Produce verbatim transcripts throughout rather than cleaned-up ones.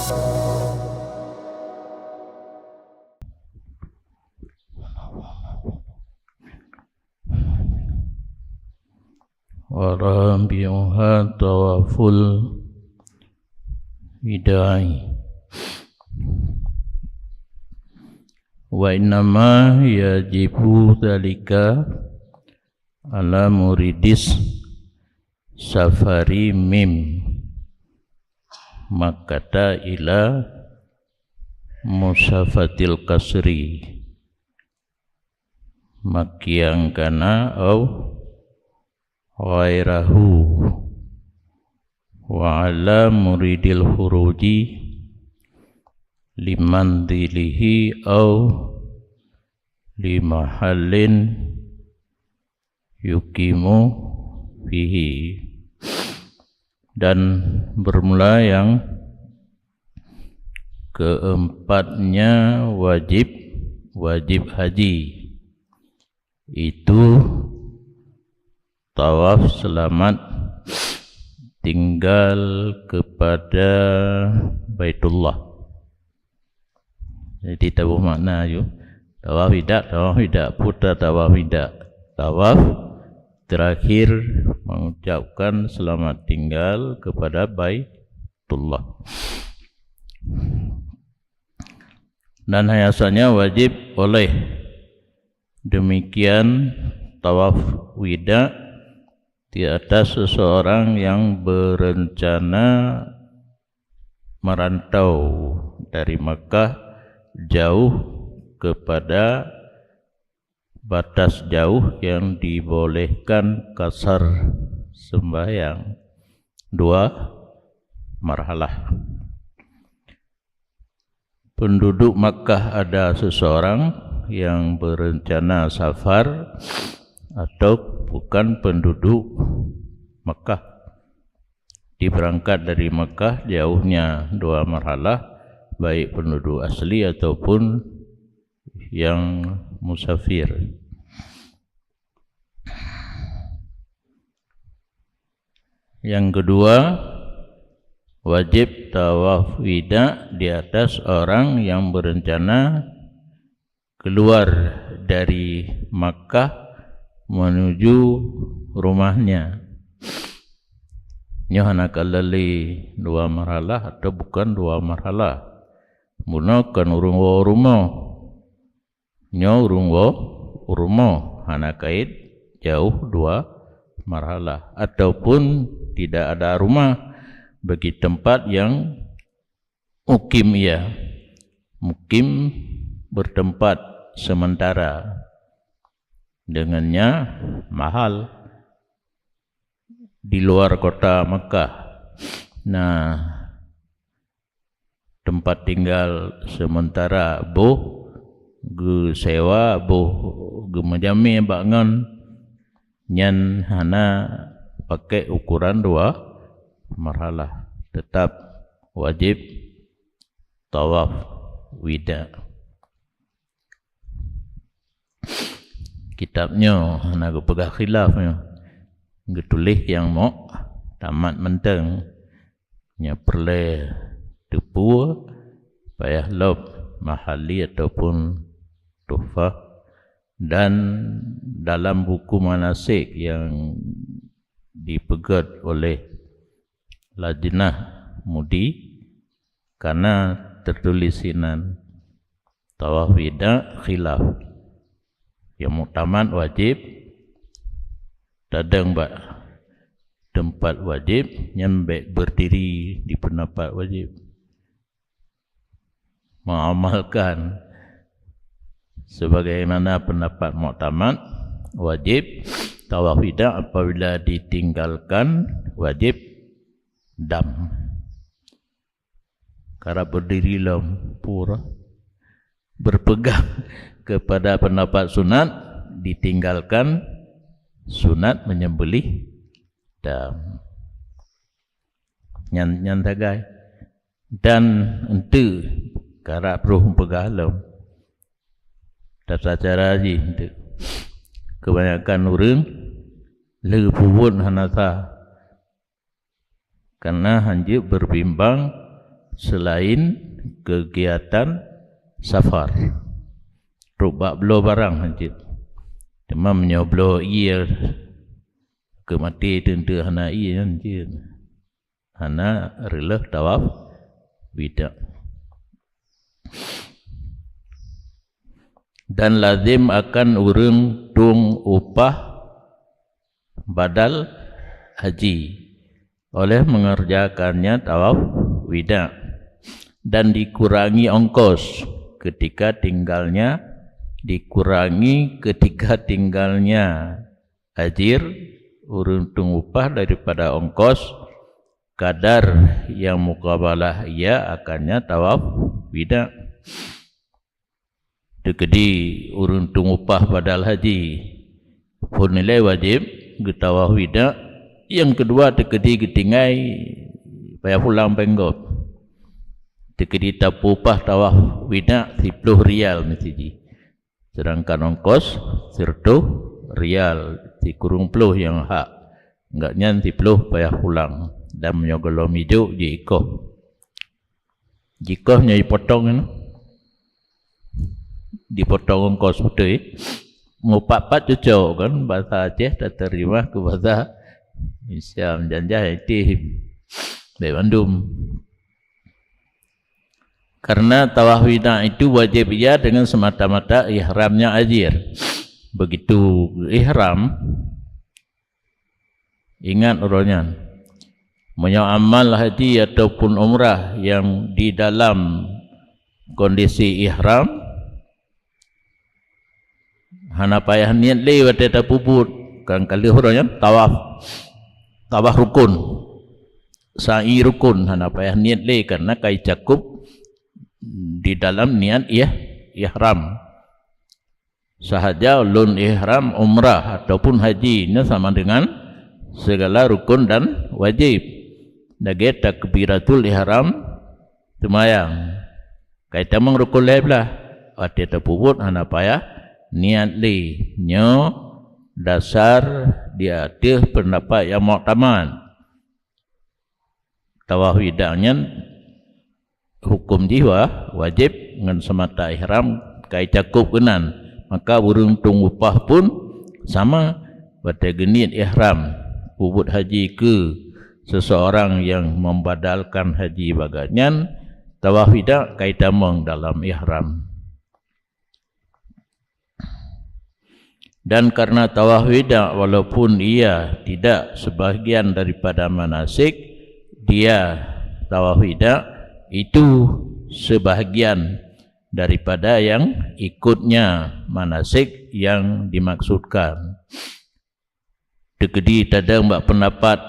Wa rabi'uha tawaful wida'i. Wa innama yajibu dzalika ala muridis safari mim Makkata ila musafatil qasri, makkian kana au ghairahu, wa ala muridil khuruji limanzilihi au limahallin yuqimu fihi. Dan bermula yang keempatnya wajib, wajib haji, itu tawaf selamat tinggal kepada Baitullah. Jadi, taboh makna aju. Tawaf wida, tawaf wida, putra tawaf wida. Tawaf terakhir mengucapkan selamat tinggal kepada Baitullah. Dan biasanya wajib oleh demikian tawaf wida di atas seseorang yang berencana merantau dari Makkah jauh kepada batas jauh yang dibolehkan kasar sembahyang dua marhalah. Penduduk Makkah ada seseorang yang berencana safar atau bukan penduduk Makkah. Diberangkat dari Makkah jauhnya dua marhalah, baik penduduk asli ataupun yang musafir. Yang kedua, wajib tawaf wida di atas orang yang berencana keluar dari Makkah menuju rumahnya. Nyoe hana kalali dua marhalah atau bukan dua marhalah. Bunoe kan ureuëng woe rumoh. Nyoe ureuëng woe rumoh, hana kait jauh dua marhalah, ataupun tidak ada rumah bagi tempat yang mukim ia. Mukim bertempat sementara, dengannya mahal di luar kota Makkah. Nah, tempat tinggal sementara boh geusewa, boh geumeujamé bak ngon, nyan hana pakai ukuran dua marhalah, tetap wajib tawaf wida. Kitab nyoe hana geupeugah khilaf nyoe. Geutuléh nyang mok tamat mantong. Nyang peureulée teupeu payah lom Mahalli ataupun Tuhfah. Dan dalam buku manasik yang dipeugét oleh Lajnah Mudi, kana teutuléh sinan tawaf wida khilaf. Nyang muktamad wajib, tadong bak teumpat wajib, nyan bék beurdiri di peundapat wajib. Mengamalkan sebagaimana pendapat muktamad, wajib tawaf wida, apabila ditinggalkan, wajib dam. Karab beurdiri lom pura. Berpegang kepada pendapat sunat, ditinggalkan sunat menyembelih dam. Nyan, nyan sagai. Dan eunteuk karab roh peugah lom. Tata cara jih eunteuk. Kebanyakan ureuëng lé peubuet hana sah. Karena hanjeuet berbimbang selain kegiatan safar. Trok bak bloe barang hanjeuet. Teuma meunyoe bloe ie keu maté teuntèe hana ie nyan jeuet. Hana reuloh tawaf wida'. Dan lazim akan ureuëng tueng upah badal haji oleh mengerjakannya tawaf wida', dan dikurangi ongkos ketika tinggalnya, dikurangi ketika tinggalnya. Ajir, ureuëng tueng upah daripada ongkos kadar yang mukabalah ia akannya tawaf wida'. Teukeudi ureuëng tueng upah badal haji, phon ilée wajéb geutawaf wida'. Nyang keudua, teukeudi geutinggai payah pulang péng gob. Teukeudi tapeuupah tawaf wida' siploh rial meusti jih. Sedangkan ongkos siratoh rial, sikureueng ploh nyang hak. Enggak nyan siploh payah pulang. Dan meunyoe gohlom ijok, jiikoh. Jiikoh nyoe jipotong nyan. Dipotong ongkos beutôi. Mupat-pat cocok kan, bahasa Aceh teurimong keu bahasa Indonesia, janjah item. Baik bandum. Karena tawaf wida' itu wajib ia dengan semata-mata ihramnya ajir. Begitu ihram, ingat uroe nyan. Meunyoe amal haji ataupun umrah yang di dalam kondisi ihram, hana payah niet lé watée tapeubuet, kan ka lheueh uroe nyan tawaf, tawaf rukun, sa'i rukun, hana payah niet lé karena ka icakup di dalam niat ih-, ihram. Sahaja ulôn ihram umrah ataupun haji, nyan sama dengan segala rukun dan wajib. Lagée takbiratul ihram seumayang. Ka itamong rukun lhée blaih, watée tapeubuet hana payah niet lé. Nyoe dasar di ateueh peundapat nyang muktamad. Tawaf wida' nyan huköm jih wa-, wajéb ngon seumata ihram ka icakup keunan. Maka ureuëng tueng upah pun sama, watée geuniet ihram peubuet haji keu seseorang nyang membadalkan haji bagat nyan, tawaf wida' ka itamong dalam ihram. Dan karena tawaf wida', walaupun ia tidak sebahagian daripada manasik, dia, tawaf wida', itu sebahagian daripada yang ikutnya manasik yang dimaksudkan. Teukeudi tadong bak peundapat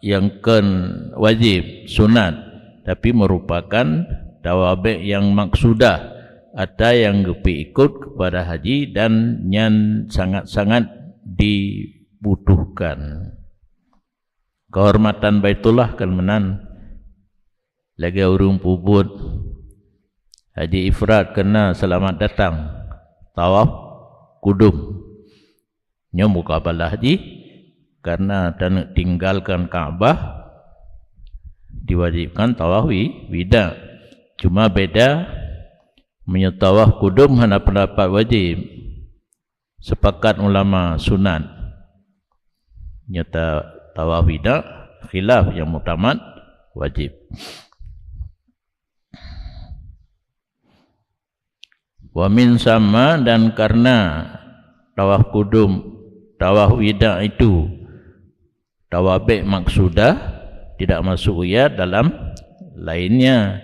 nyang kon wajéb, sunat, tapi meurupakan tawabék nyang maksudah, ata nyang geupeuikot keupada haji dan nyan sangat-sangat dibutuhkan. Keuhormatan Baitullah kan meunan, lagée ureuëng peubuet haji ifrad keu na seulamat datang, tawaf kudum. Nyoe mukabalah jih, karena taneuk tinggalkan Ka'bah, diwajibkan tawaf wi-, wida'. Cuma beda, meunyoe tawaf kudum hana peundapat wajéb, sepakat ulama sunat. Nyoe ta-, tawaf wida', khilaf nyang muktamad, wajéb. Wa min sama, dan karena tawaf kudum, tawaf wida' itu tawabék maksudah, tidak masuk ia dalam lainnya,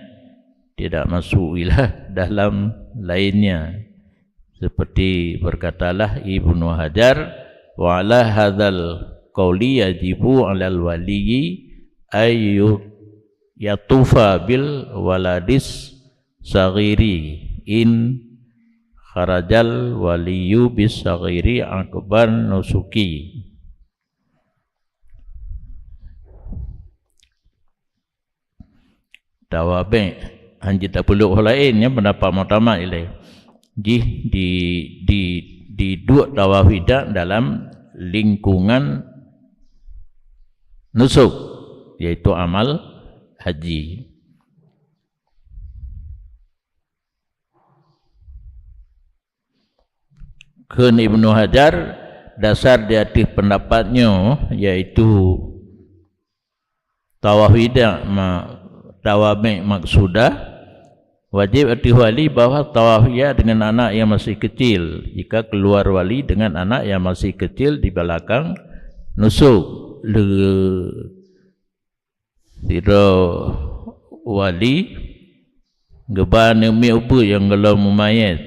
tidak masuk ia dalam lainnya. Seperti berkatalah Ibnu Hajar, "Wa ala hadzal qauli yajibu alal waliyyi ay yu-, yatufa bil waladis saghiri in kharajal waliyyu bis saghiri aqban nusuki." Tawabék, hanjeuet tapeuleuk ho laén, nyan peundapat muktamad ilée. Jih di, di, diduek tawaf wida' dalam lingkungan nusuk, yaitu amal haji. Kheun Ibnu Hajar, dasar di ateueh peundapat nyoe, yaitu tawaf wida' ma-, tawabi' maksudah, wajéb ateueh wali bahwa tawaf wida' dengan anak yang masih kecil, jika keluar wali dengan anak yang masih kecil di belakang nusuk. Le-, sidroe wali geuba aneuk miet ubit nyang gohlom mumayyiz,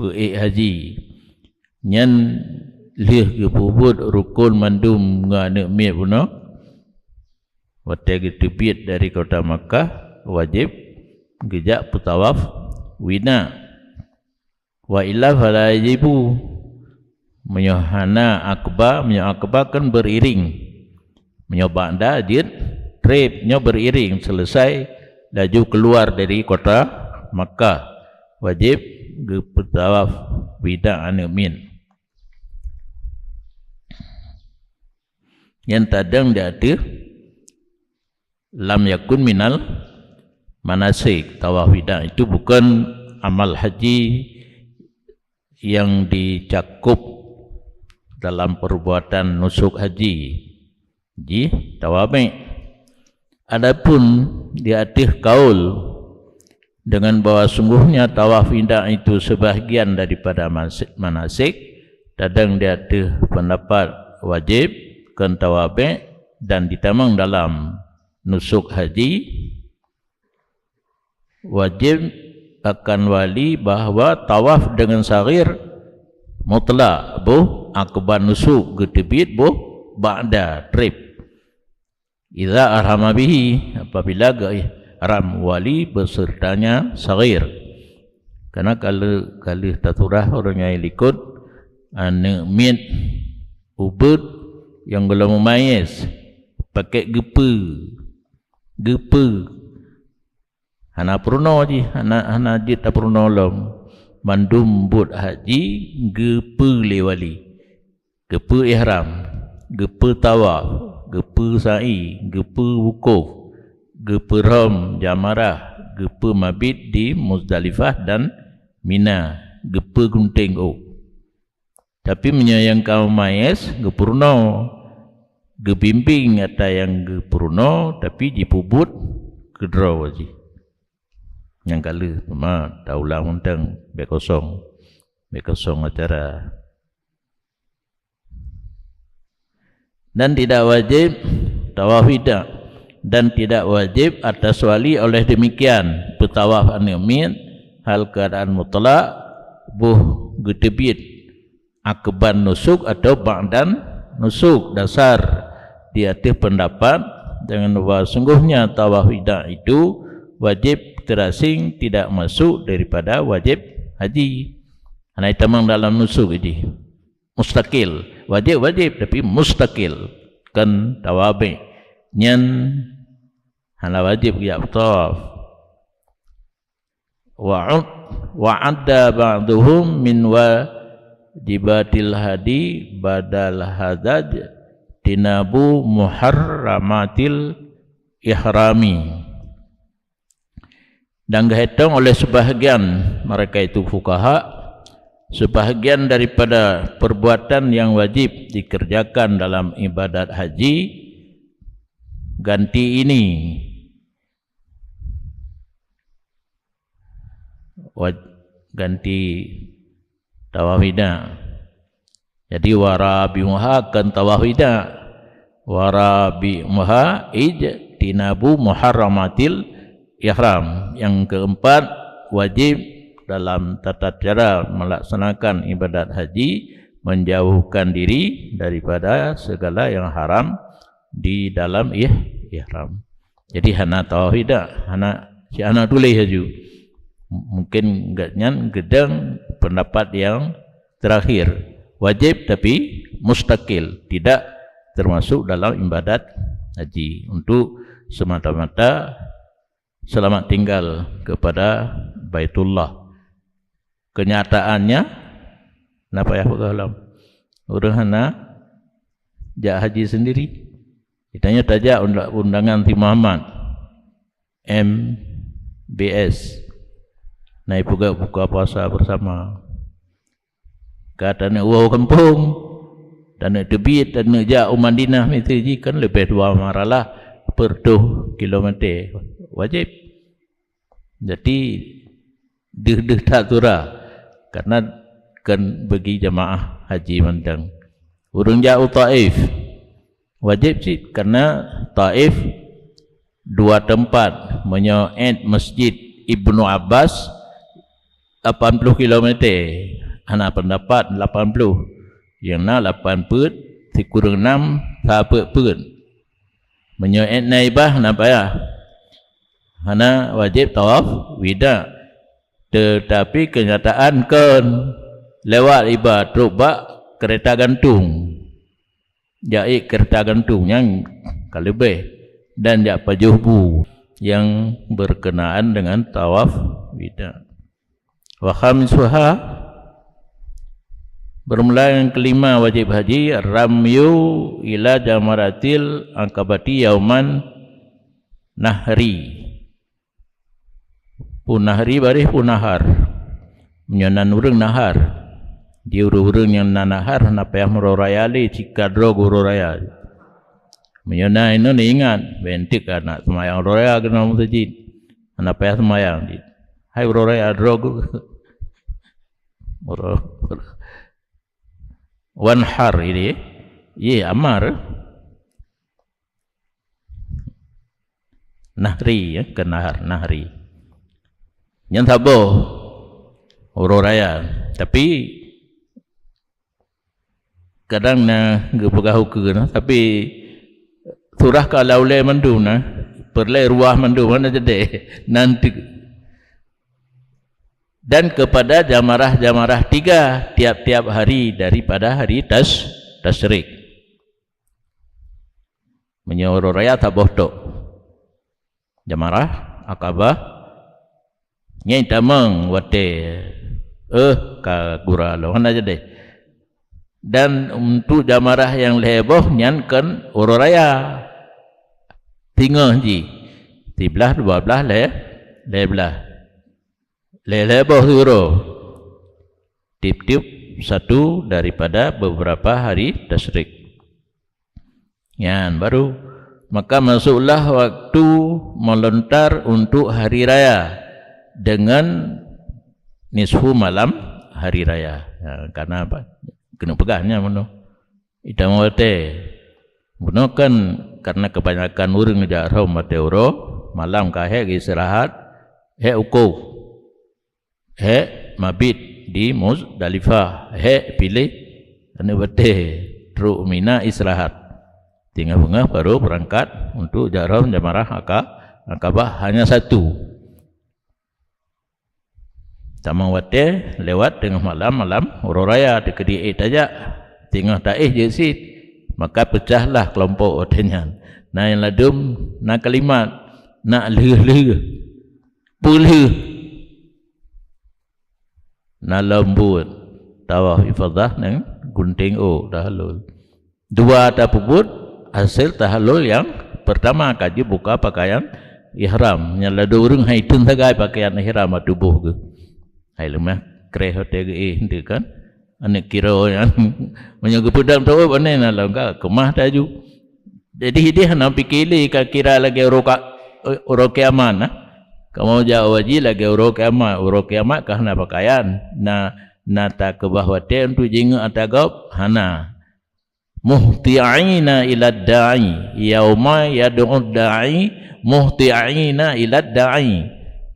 peuék haji. Nyan lheueh geupeubuet rukon mandum ngon aneuk miet bunoe, watée geuteubiet dari kota Makkah, wajéb geujak peutawaf wida'. Wa illa fala yajibu. Meunyoe hana akba, meunyoe akba kan beriring. Meunyoe ba'da jeuet treb, nyoe beriring, selesai laju keluar dari kota Makkah, wajéb geupeutawaf wida' aneuk miet. Nyan tadong di ateueh lam yakun minal manasik. Tawaf wida' itu bukan amal haji yang dicakup dalam perbuatan nusuk haji, jih tawabi'. Adapun di ateueh kaul dengan bahwa sungguhnya tawaf wida' itu sebahagian daripada mas-, manasik, tadong di ateueh peundapat wajéb kon tawabi' dan ditamong dalam nusuk haji, wajéb akan wali bahwa tawaf dengan saghir mutlak, boh akba nusuk geuteubiet, boh ba'da treb. Idza ahrama bihi, apabila geuihram wali besertanya saghir. Karena kalau, kalau tasurah ureuëng nyang likot, aneuk miet ubit nyang gohlom mumayyiz, pakèk geupeu, geupeu. Hana peurunoe jih, hana, hana jeuet tapeurunoe lom. Mandum buet haji geupeu lé wali. Geupeu ihram, geupeu tawaf, geupeu sa'i, geupeu wukuf, geupeu rhom jamarah, geupeu mabit di Muzdalifah dan Mina, geupeu gunténg ôk. Tapi meunyoe nyang ka mumayyiz geupeurunoe, geubimbéng ata nyang geupeurunoe, tapi jipeubuet keudroe jih. Nyang ka lheueh, ma, taulang mantong, bèk kosong, bèk kosong acara. Dan tidak wajib tawaf wida', dan tidak wajib atas wali oleh demikian peutawaf aneuk miet hal keadaan mutlak, boh geuteubiet akban nusuk atau ba'dan nusuk. Dasar di ateueh peundapat dengan bahwa sungguhnya tawaf wida' itu wajib terasing, tidak masuk daripada wajib haji. Hana itamong dalam nusuk jih. Mustakil. Wajib, wajib, tapi mustakil. Kon tawabi'. Nyan hana wajib geujak tawaf. Wa ud-, wa adda ba'duhum min wajibatil hadi badal hadaj tinabu muharramatil ihrami. Dan geuhitong oleh sebahagian mereka itu fukaha, sebahagian daripada perbuatan yang wajib dikerjakan dalam ibadat haji, ganti ini, waj-, ganti tawaf wida'. Jadi, warabi'uha kon tawaf wida'. Warabi'uha ijtinabu muharramatil ihram. Yang keempat, wajib dalam tata cara melaksanakan ibadat haji, menjauhkan diri daripada segala yang haram di dalam ih-, ihram. Jadi, hana tawaf wida', hana, si hana tuléh laju. M-, mungkin gobnyan geudong pendapat yang terakhir. Wajib tapi mustakil, tidak termasuk dalam ibadat haji untuk semata-mata selamat tinggal kepada Baitullah. Kenyataannya, na payah peugah lom. Ureuëng hana jak haji sendiri. Geutanyoe tajak unda-, undangan si Muhammad, M B S. Na ipeugah buka puasa bersama. Ka taneuk woe kampung, taneuk teubiet, taneuk jak u Madinah miseue jih kan leubeh dua marhalah, per toh kilometer. Wajéb. Jadi, deuh-deuh that sura, karena kan bagi jamaah haji mantong. Ureuëng jak u Taif, wajéb cit, karena Taif dua teumpat. Meunyoe ék Masjid Ibnu Abbas, lapan ploh kilometer, hana peundapat lapan ploh, nyang na lapan peuet sikureueng nam, sa peuet-peuet. Meunyoe ék Naibah, hana payah, hana wajéb tawaf wida. Teutapi keunyataan kon, lewat iba trok bak keureta gantung. Jak ék keureta gantung nyan ka leubeh, dan jak pajoh bu nyang berkenaan dengan tawaf wida. Wa khamisuha, bermula nyang kelima wajéb haji, ramyu ila jamaratil aqabati yauman nahri. Pun nahri bareh pun nahar. Meunyoe nan ureuëng nahar, di ureuëng-ureuëng nyang na nahar hana payah meuroe raya lé, cika droe geuroe raya. Meunyoe na inoe ingat, bentik anak seumayang uroe raya keunoe meuseujid. Hana payah seumayang jih. Hai uroe raya droe geu-, uroe, wanhar ini, ye amar. Nahri, ya, ke nahar, nahri. Nyan saboh uroe raya. Tapi kadang na geupeugah ukeue na, tapi surah ka laulée mandum na, peureulée ruah mandum na jadi nanti. Dan kepada jamarah-jamarah tiga tiap-tiap hari daripada hari tas-, tasyrik. Meunyoe uroe raya saboh tok. Jamarah Aqabah nyan tamong watée, eh, ka gura lom hana jadi. Dan untuk jamarah nyang lhée boh nyan kon uroe raya. Singoh jih, siblaih, dua blaih, lhée, lhée blaih. Lhée-lhée boh uroe. Tiep-tiep satu daripada beberapa hari tasyrik. Nyan baru. Maka masuklah waktu melontar untuk hari raya dengan nisfu malam hari raya. Ha, karena apa? Keuneuk peugah nyan meunoe. Itamong watée. Bunoe kan karena kebanyakan ureuëng jak rhom watée uroe, malam ka hék istirahat, hék wukuf. Hék mabit di Muzdalifah, hék piléh aneuk batée trok Mina istirahat. Teungoh beungoh baru beurangkat untuk jak rhom jamarah Aka-, Aqabah hanya satu. Tamong watée lewat teungoh malam, malam uroe raya teukeudi ék tajak. Teungoh taéh jeuet cit, maka peucahlah keulompok watée nyan. Na nyang ladum, na kalimat, na lheueh-lheueh. Peulheueh. Na lom buet tawaf ifadah ngon gunting ôk tahallul. Dua tapeubuet hasé tahallul nyang peurtama ka jibuka pakaian ihram. Nyang ladum ureuëng hai teun sagai pakaian ihram bak tuboh geuh. Hai leumah kreh watée geuéh teuh kan. Aneuk kiro nyan meunyoe geupeudong tawaf aneuk na lom ka keumah taju. Jadi ideh hana pike lé ka kira lagée uroe ka-, uroe kiamat nah. Kamoe jak haji lagée uroe kiamat, uroe kiamat ka hana pakaian. Na, na takeubah watée untuk jingeuk ata gob? Hana. Muhti'ina ilad da'i, yauma yad'ud da'i, muhti'ina ilad da'i.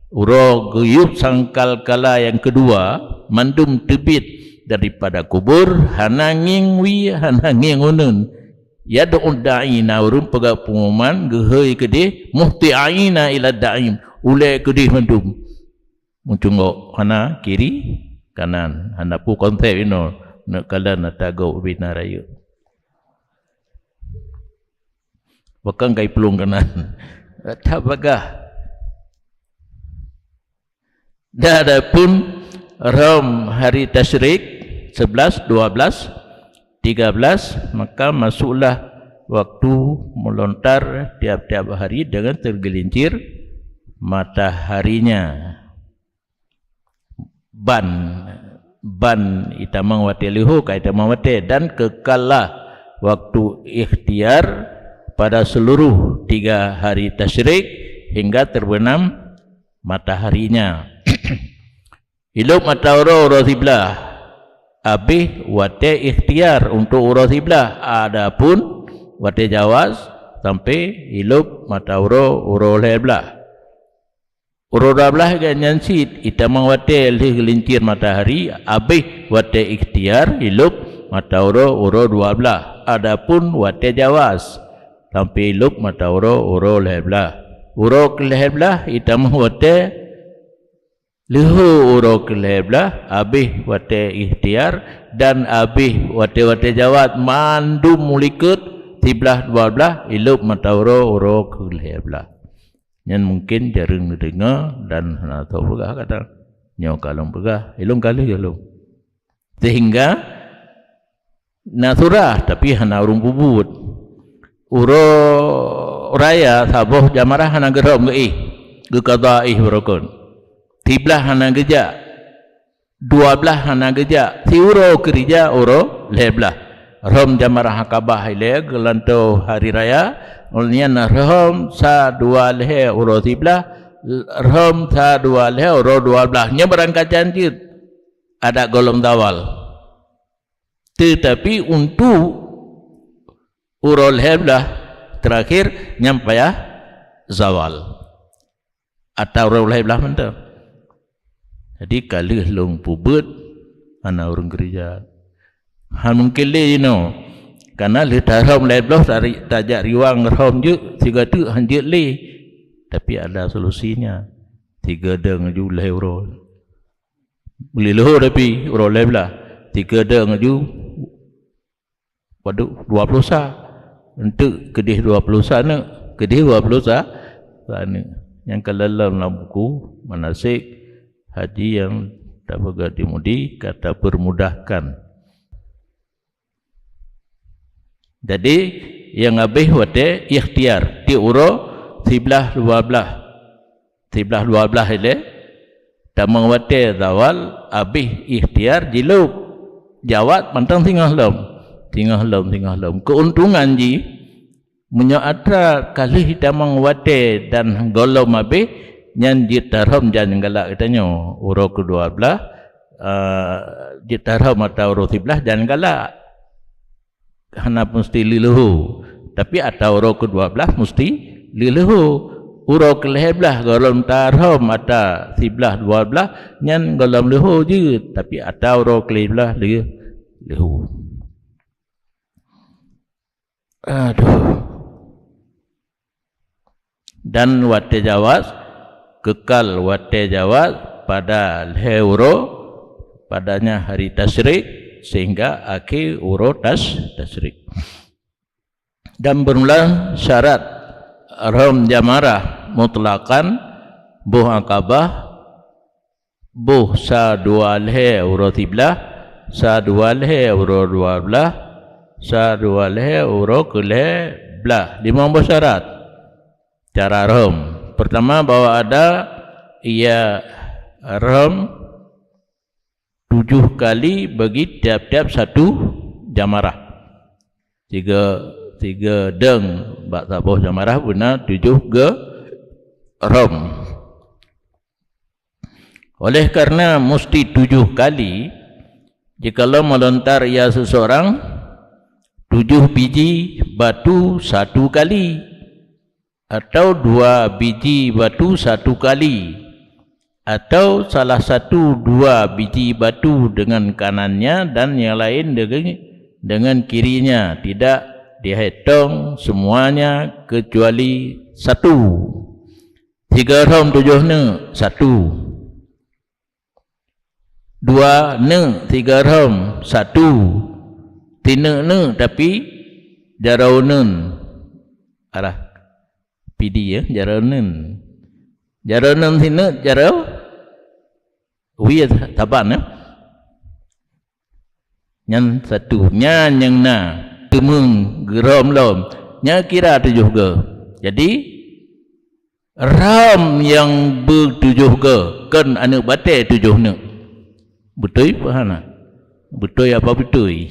Uroe geuyub sangkal kala nyang keudua, mandum teubiet daripada kubur, hana ngieng wie, hana ngieng uneuen. Yad'ud da'i, na ureuëng peugah peungumuman geuhôi keudeh, muhti'ina ila da'im, ulée keudeh mandum. Meucungok hana kiri kanan, hana peue konsep inoe, neuk kalon ata gob ubé na rayeuk. Pakon kai plueng kanan. That bagah. Dan adapun rhom hari tasyrik, sebelas, dua belas, tiga belas, maka masuklah waktu melontar tiap-tiap hari dengan tergelincir mataharinya. Ban, ban itamong watée leuho ka itamong watée, dan kekallah waktu ikhtiar pada seluruh tiga hari tasyrik hingga terbenam mataharinya. Ilop mata uroe uroe siblah, abéh watée ikhtiar untuk uroe siblah, adapun watée jawaz sampai ilop mata uroe uroe lhée blah. Uroe dua blah geuh nyan cit itamong watée lheueh geulincir matahari, abéh watée ikhtiar ilop mata uroe uroe dua blah, adapun watée jawaz sampai ilop mata uroe uroe lhée blah. Uroe keulhée blah itamong watée leuho uroe keulhée blah, abéh watée ikhtiar, dan abéh watée-watée jawaz, mandum mulikot siblah dua blah ilop mata uroe uroe keulhée blah. Nyan mungken jareueng neudeungoe dan hana tho peugah kadang. Nyoe ka lôn peugah, ilôn ka lheueh lôn. Sehingga na surah, tapi hana ureuëng peubuet. Uroe raya saboh jamarah hana geurhom geuéh, geukada éh beurukon. Siblah hana geujak, dua blah hana geujak, siuroe keurija uroe lhée blah. Rhom jamarah Aqabah ilée geulantoe hari raya, ngon nyan rhom sa dua lhée uroe siblah, rhom sa dua lhée uroe dua blah. Nyoe beurangkajan jeuet adak gohlom zawal. Teutapi untuk uroe lhée blah teurakhir nyan payah zawal. Atau uroe lhée blah mantong. Jadi ka lheueh lôn peubuet hana ureuëng keurija. Hana mungken lé jinoe. Karena lheueh tarhom lhée blah tari- tajak riwang rhom jeuet sigoe teuk han jeuet lé. Tapi ada solusinya. Tiga deng ju lhée uroe. Lhée leuho tapi uroe lhée blah. Tiga deng ju padub dua puluh sa. Enteuk keudeh dua puluh sa neuk, keudeh dua puluh sa, sa neuk. Nyang ka lom lam buku manasik haji nyang tapeugah di Mudi ka tapeurmudahkan. Jadi nyang abéh watée ikhtiar, tieb uroe siblah dua blah. Siblah dua blah ilée, tamong watée zawal, abéh ikhtiar jilop. Jawaz mantong singoh lom. Singoh lom, singoh lom. Keuntungan jih, meunyoe atra ka lheueh tamong watée dan gohlom abéh, nyan jeuet tarhom jan galak geutanyoe. Uroe keudua blah, eh, jeuet tarhom atau uroe siblah jan galak. Hana musti lheueh leuho, tapi ata uroe keudua blah musti lheueh leuho. Uroe keulhée blah gohlom tarhom ata siblah dua blah, nyan gohlom leuho jeuet, tapi ata uroe keulhée blah lheueh leuho. Aduh. Dan watée jawaz, keukal watée jawaz pada lhée uroe, padanya hari tasyrik, sehingga akhé uroe tas-, tasyrik. Dan beurmula syarat rhom jamarah mutlaqan, boh Aqabah, boh sa dua lhée uroe siblah, sa dua lhée uroe dua blah, sa dua lhée uroe keulhée blah. Limong boh syarat cara rhom. Pertama, bahwa ada ia rhom tujoh kali bagi tiap-tiap satu jamarah. Tiga, tiga deng bak saboh jamarah beuna tujoh geu rhom. Oleh karena musti tujoh kali, jikalau melontar ia seseorang, tujoh biji batu satu kali, atau dua biji batu satu kali, atau salah satu dua biji batu dengan kanannya dan yang lain dengan, dengan kirinya, tidak dihitung semuanya kecuali satu. Tiga rhom tujoh neuk, satu. Dua neuk, tiga rhom, satu. Tineuk neuk, tapi jaroe neun. Arah pidi, ya, jaroe neun. Jaroe neun sineuk, jaroe wie saban, ya. Nyan satu, nyan nyang na teumeung geurhom lom, nyan kira tujoh geu. Jadi, rhom nyang beutujoh geu, kon aneuk batée tujoh neuk. Beutôi apa hana? Beutôi apa beutôi?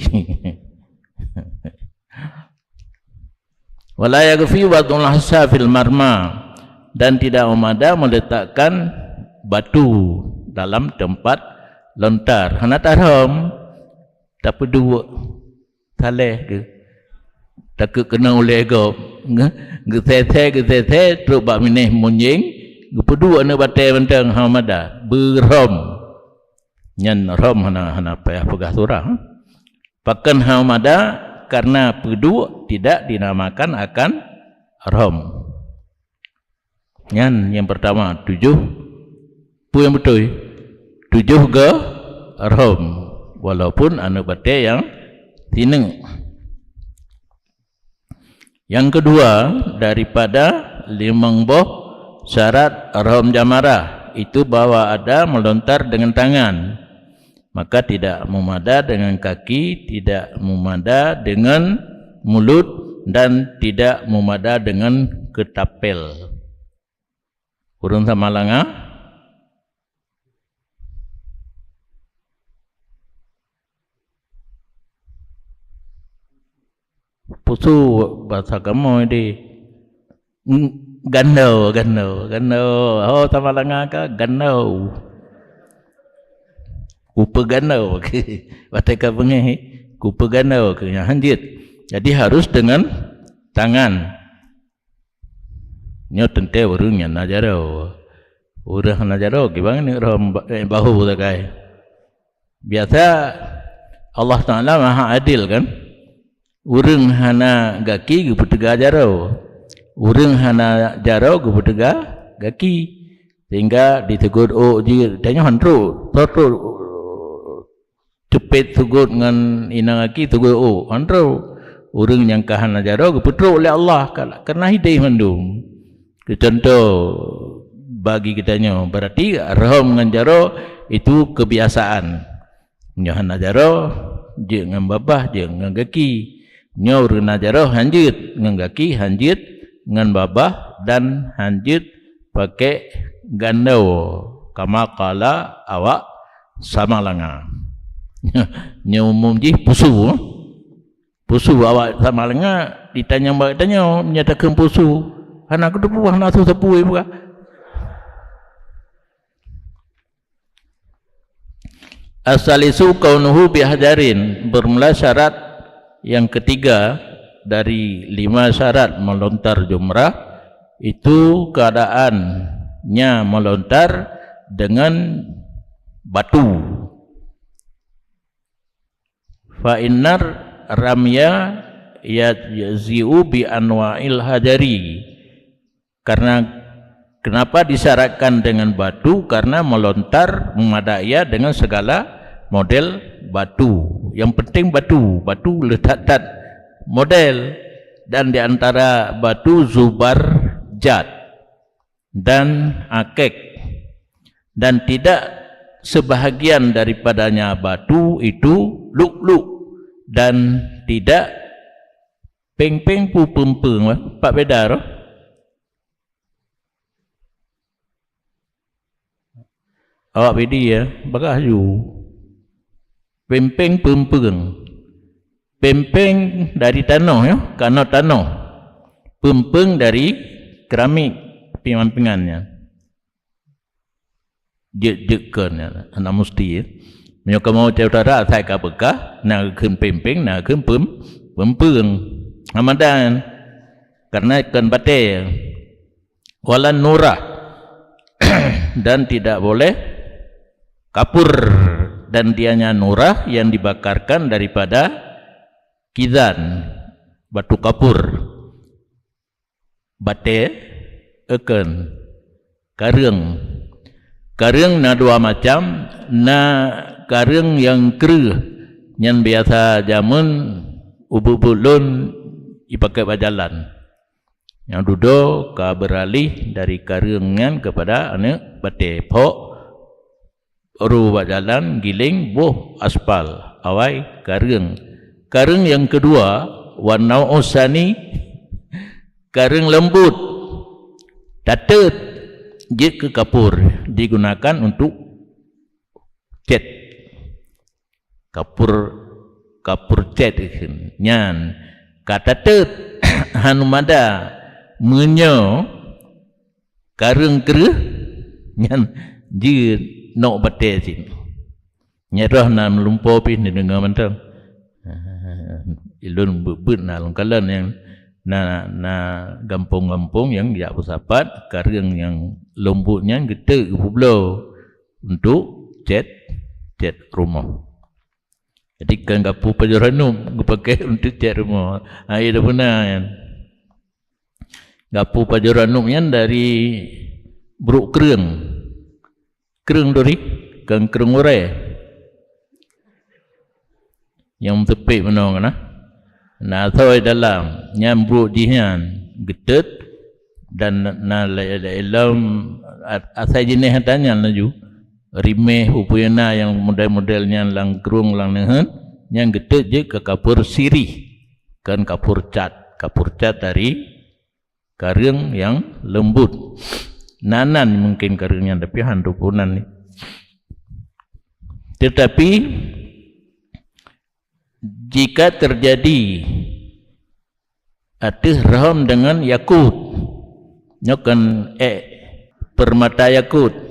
Wala yakfi wad'ul hasa fil marma, dan tidak meumada meletakkan batu dalam tempat lontar. Hana tarhom, tapeuduek, saleh keu. Takheun keunoe ulée gob. Nge-, geusesé, geusesé, trok bak binéh munjéng, geupeuduek aneuk batée mantong hana mada. Beurhom. Nyan rhom hana, hana payah peugah surah. Pakon hana mada, karena peuduek tidak dinamakan akan rhom. Nyan nyang pertama, tujoh, peue nyang beutôi? Tujoh geurhom, walaupun aneuk batée nyang sineuk. Yang kedua, daripada limong boh syarat rhom jamarah, itu bahwa ada melontar dengan tangan. Maka tidak meumada dengan kaki, tidak meumada dengan mulut, dan tidak meumada dengan keutapél. Ureuëng Samalanga? Pusu bahasa kamoe di. Ng-, gandau, gandau, gandau. Ho, Samalanga ka gandau. Kupeugandau. Watée ka beungéh, kupeugandau keu nyan hanjeuet. Jadi harus dengan tangan. Nyoe teuntée ureuëng nyang na jaroe. Ureuëng hana jaroe, kiban nyoe rhom ba-, eh, bahu sagai. Biasa Allah Taala maha adil kan? Ureuëng hana gaki geupeuteuga jaroe. Ureuëng hana jaroe geupeuteuga gaki. Sehingga diseugot ôk jeuet, tanyoe han trok, trok, trok. Teupet seugot ngon inong gaki seugot ôk, han trok. Ureuëng nyang ka hana jaroe geupeutrok lé Allah, ka-, karena hidéh mandum. Keu contoh bagi geutanyoe, berarti rhom ngon jaroe itu kebiasaan. Nyoe hana jaroe, jeuet ngon babah, jeuet ngon gaki. Nyoe ureuëng na jaroe hanjeuet ngon gaki, hanjeuet ngon babah, dan hanjeuet pakai gandau. Kama qala awak Samalanga. Nyoe umum jih pusu. Pusu awak Samalanga ditanyong bak tanyoe, meunyoe takheun pusu. Hana kuteupeu, hana su sapeue buka. As-salisu kaunuhu bihajarin, bermula syarat yang ketiga dari lima syarat melontar jumrah, itu keadaannya melontar dengan batu. Fa innar ramya yajzi'u bi anwa'il hajari. Karena, kenapa disyaratkan dengan batu? Karena melontar memadai ia dengan segala model batu. Yang penting batu, batu le that-that model, dan di antara batu zubarjad dan akik, dan tidak sebahagian daripadanya batu itu lu'lu', dan tidak péng-péng pu peumpeueng, pat beda roh. Awak Pidie, ya, bagah ju. Péng-péng peumpeueng. Péng-péng dari tanoh, ya, karena tanoh. Peumpeueng dari keramik, pingan-pingan nyan. Jeuet-jeuet kön, ya, hana musti, ya. Meunyoe kamoe Aceh Utara, asai ka beukah, na geukheun péng-péng, na geukheun peum-, peumpeueng. Hana mada, karena kön batée. Walan nurah, dan tidak boleh kapur, dan dianya nurah yang dibakarkan daripada kizan, batu kapur. Batée, eukön, kareueng. Kareueng na dua macam, na kareueng nyang kreueh, nyan biasa jameun ubeut-ubeut lôn jipakai bak jalan. Nyang dudoe ka beuralih dari kareueng nyan keupada aneuk batée, phok ru bak jalan, giléng boh aspal, awai kareueng. Kareueng nyang keudua, wa nau'us sani, kareueng leumbut, tateut, jeuet keu kapur, digunakan untuk cét. Kapur, kapur cét kheun. Nyan ka tateut hana mada meunyoe kareueng kreueh nyan jeuet nok batée cit. Nyan roh na meulumpo pih neudeungoe mantong. Ilôn beuet-beuet na lôn kalon nyang na, na gampông-gampông nyang jak peusapat kareueng nyang lôn beuet nyan geuteuk geupubloe untuk cét, cét rumoh. Jadi kan gapu pajoh ranub geupakai untuk cét rumoh. Ha, iya dah pernah kan. Gapu pajoh ranub nyan dari brok kreueng. Kreueng duri, kan kreueng urai. Nyang teupek meunoe na. Na thoi dalam, nyan brok jih nyan geuteut dan na lé-, lé-, lom a-, asai jinéh ata nyan laju. Rimeh, peue na nyang model-model nyan lam kreueng lam neuheun, nyan geuteut jeuet keu kapur sirih, kan kapur cat. Kapur cat dari kareueng nyang leumbut. Nan-nan mungken kareueng nyan, tapi han tupeue nan. Tetapi jika terjadi ateueh rhom dengan yakut, nyoe kan ék, permata yakut,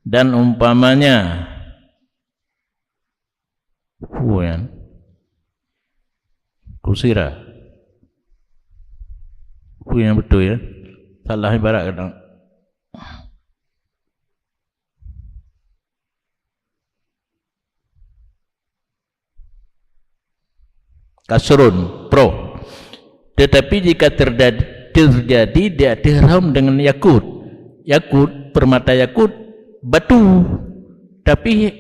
dan umpamanya, peue nyan? Kusira. Peue nyang beutôi, ya? Salah ibarat kadang. Kasrun, proh. Tetapi jika terjadi, terjadi di ateueh rhom dengan yakut. Yakut, permata yakut, batu. Tapi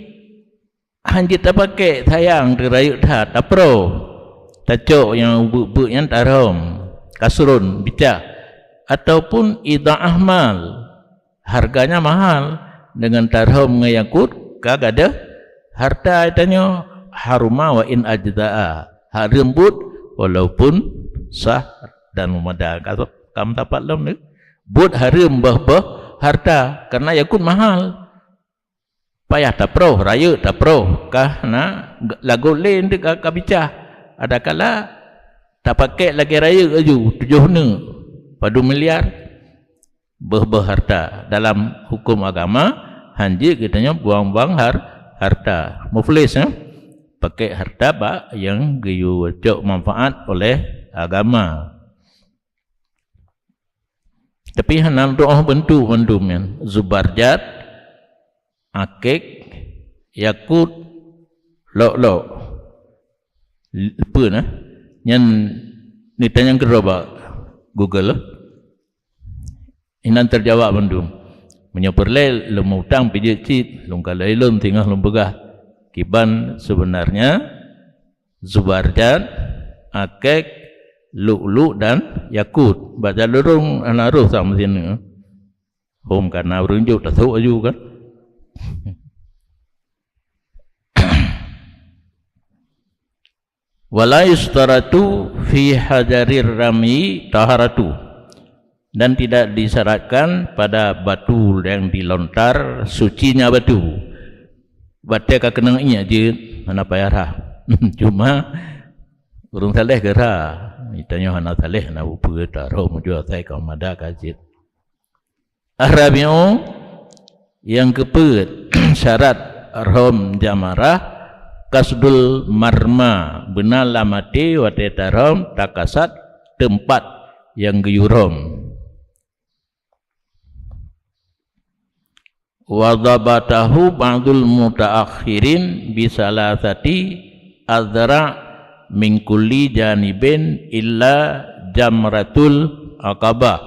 han jeuet tapakék, sayang, teurayeuk that, taproh. Tacok nyang beuet-beuet nyan tarhom, kasrun, bicah. Ataupun idha'ah mal, harganya mahal, dengan tarhom ngon yakut ka gadôh harta tanyoe, haruma wa in ajza'a, hareuem buet walaupun sah dan meumada. Ka, ka meusapat lom ni. Buet hareuem boh-boh harta, karena yakut mahal. Payah taproh, rayeuk taproh, ka na lagot lé eunteuk ka, ka bicah. Adakala tapakék lagée rayeuk laju, tujoh neuk, padum miliar. Beuh-beuh harta. Dalam huköm agama, han jeuet geutanyoe buang-buang har-, harta. Muflis, eh? Pakék harta bak nyang geuyue cok manfaat oleh agama. Tapi hana tuoh beuntuk mandum nyan. Zubarjat, akik, yakut, lok-lok. Leupeu na. Nyan neutanyong keudroe bak Google. Inan teujawab mandum. Meunyoe peureulée lôn meu-utang pih jeuet cit, lôn kalon lôn singoh lôn peugah. Kiban sebenarnya zubarjat, akik, luk-luk dan yakut. Bak jalurong hana roh sama sini. Hom kana ureuëng jok tasok aju kan. Wala yustaratu fi hajarir rami taharatu. Dan tidak disyaratkan pada batu yang dilontar sucinya batu. Batée ka keunong ié jeuet, hana payah rhah. Cuma ureuëng saleh geura. Tanyoe hana saleh, hana upeue, taroh mujur asai ka mada ka jeuet. Ar-rabi'u, nyang keupeuet, syarat rhom jamarah, qasdul marma, beuna lam até watée tarhom takasat teumpat nyang geuyue rhom. Wa dhabatahu ba'dul mutaakhirin bi salasati azra' min kulli janibin illa jamratul aqabah,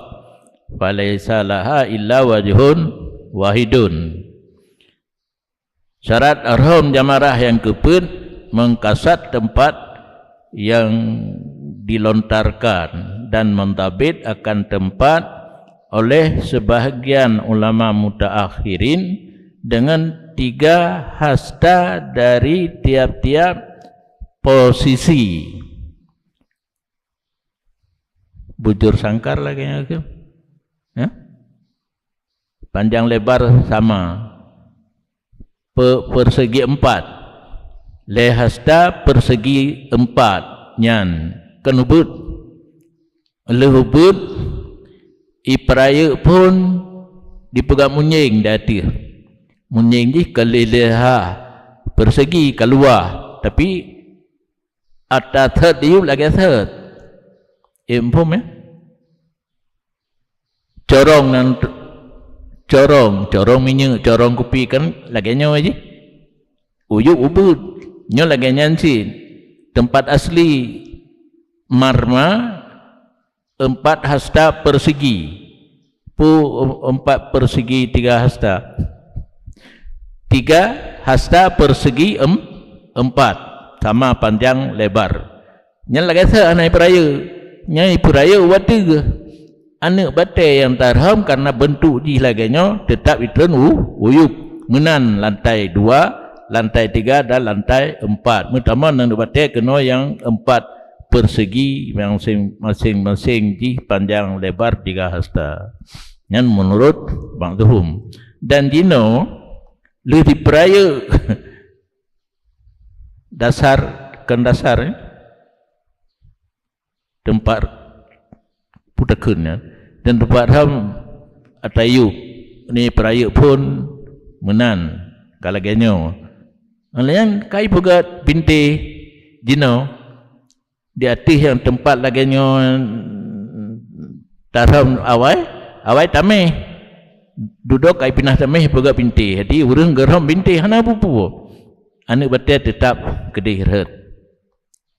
falaisa laha illa wajhun wahidun. Syarat rhom jamarah nyang keupeuet meukasat teumpat nyang dilontarkan dan meutabit akan teumpat oleh sebahagian ulama mutaakhirin dengan tiga hasta dari tiap-tiap posisi. Bujur sangkar lagée nyan keuh. Ya? Panjang lebar sama. Pe-, persegi empat. Lhée hasta persegi empat nyan kan ubeuet. Lheueh ubeuet, ipeurayeuk phon dipeugah munyéng di ateueh. Munyéng jih ka lheueh lhée ha persegi ka luwah, tapi atra thot diyueb lagée thot. Eh, muphom, ya? Corong nan, corong, corong minyeuk, corong kupi kan lagée nyoe jih. Uyueb ubeuet. Nyoe lagée nyan cit. Teumpat asli marma empat hasta persegi. Pu empat persegi tiga hasta. Tiga hasta persegi em-, empat. Sama panjang lebar. Nyan lagée thot hana ipeurayeuk. Nyan ipeurayeuk watée geuh. Aneuëk batée nyang tarhom karena beuntuk jih lagée nyoe teutap itreun u-, uyueb. Meunan lantai dua, lantai tiga dan lantai empat. Meutamah aneuëk batée keunoe nyang empat persegi nyang sing-, masing-masing jih panjang lebar tiga hasta. Nyan meunurot ba'dhuhum. Dan jinoe lheueh dipeurayeuk dasar, kon dasar, eh? Teumpat peutakheun nyan. Dan teumpat tham atayub ni peurayeuk phon meunan ka lagée nyoe. Laén kai peugét bintéh jinoe di ateueh nyang teumpat lagée nyoe tarhom awai, awai taméh. Dudoe kai pinah taméh peugét bintéh. Jadi ureuëng geurhom bintéh hana peue-peue. Aneuëk batée teutap keudeh rhot.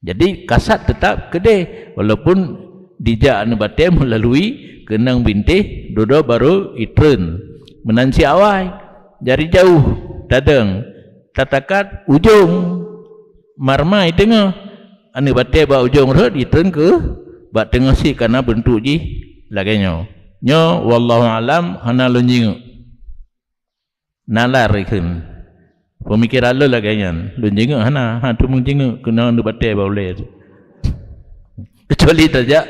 Jadi kasat teutap keudeh, walaupun dijak aneuëk batée meulalui keunong bintéh, dudoe barô itreun. Meunan cit awai, jari jauh tadong, tatakat ujong marma i teungoh. Aneuëk batée bak ujong rhot itreun keu bak teungoh cit kana beuntuk jih lagée nyoe. Nyoe wallahu alam hana lôn jingeuk. Nalar ikheun. Peumikiran lôn lagée nyan. Lôn jingeuk hana, ha tu meujingeuk keunoe aneuëk batée bak ulée tu. Kecuali tajak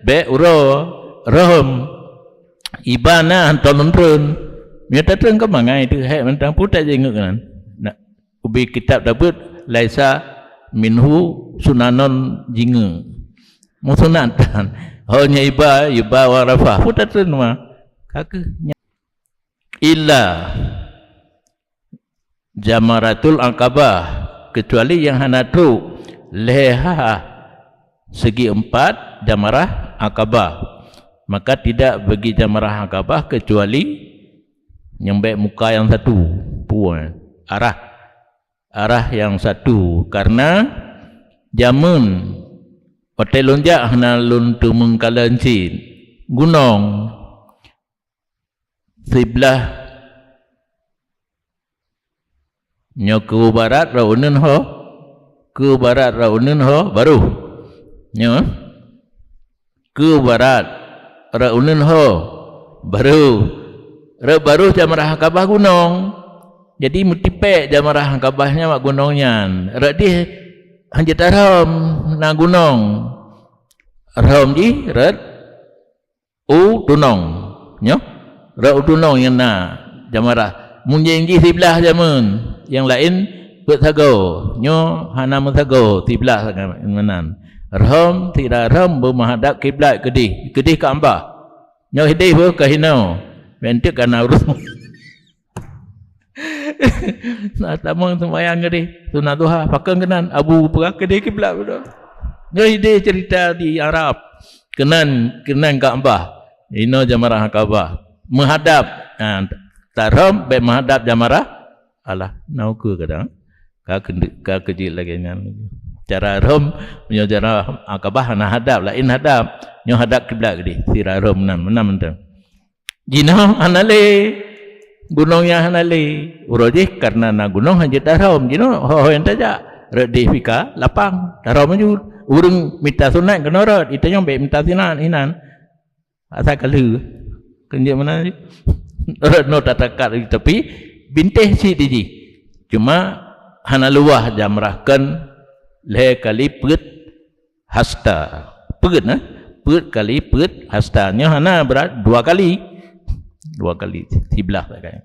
bék uroe rhom. Iba na hantom lôn treun. Meunyoe tatreun ka mangai teuh hék mantong peue tajingeuk keunan. Nak ubé kitab tabeuet laisa minhu sunanon jingeuk. Meusunat tan. Ho nyoe iba, iba warafah. Peue tatreun ma? Ka keuh illa jamaratul aqabah, kecuali nyang hana trok lhée ha segi empat jamarah aqabah, maka tidak bagi jamarah aqabah kecuali nyang bék muka nyang satu, peue arah, arah nyang satu, karena jameun watée lôn jak hana lôn teumeung kalon cit gunong siblah. Nyoe keu barat rot uneuen ho, keu barat rot uneuen ho barôh. Nyoe keu barat rot uneuen ho barôh. Rot barôh jamarah Aqabah gunong. Jadi meutipék jamarah Aqabah nyan bak gunong nyan. Rot dih hanjeuet tarhom na gunong. Rhom jih rot u tunong. Nyoe, rot u tunong nyang na jamarah. Munjeng jih siblah jameun, nyang laén peuet sagoe. Nyoe hana meusagoe, siblah sagoe meunan. Rhom, sira rhom beumeuhadab kiblat keudeh, keudeh Ka'bah. Nyoe hideh beuh ka hinoe. Meunteuek ka na ureuëng. Na tamong seumayang keudeh, sunat duha, pakon keunan, Abu peugah keudeh kiblat beudôh. Nyoe ideh cerita di Arab. Keunan, keunan Ka'bah. Inoe jamarah Ka'bah. Meuhadab. Ha, tarhom bék meuhadab jamarah. Alah, na ukeue kadang. Ka keuneuk, ka keujeuet lagée nyan. Cara rhom, meunyoe jamarah Ka'bah hana hadab, laén hadab. Nyoe hadab kiblat keudeh, sira rhom meunan, meunan mantong. Jinoe hana lé, gunong nyan hana lé. Uroe jih kareuna na gunong hanjeuet tarhom. Jinoe ho-ho nyang tajak, rot deh pih ka lapang, tarhom laju. Ureuëng mita sunat keunoe rot, itanyong bék mita sunat inan. Asai ka lheueh. Keunjeuet meunan jih. Rot noe tatakat, tapi bintéh cit di jih. Cuma hana luwah jamarah kon lhée kali peuet hasta. Peuet, nah. Peuet kali peuet hasta. Nyoe hana brat dua kali. Dua kali siblah sagai.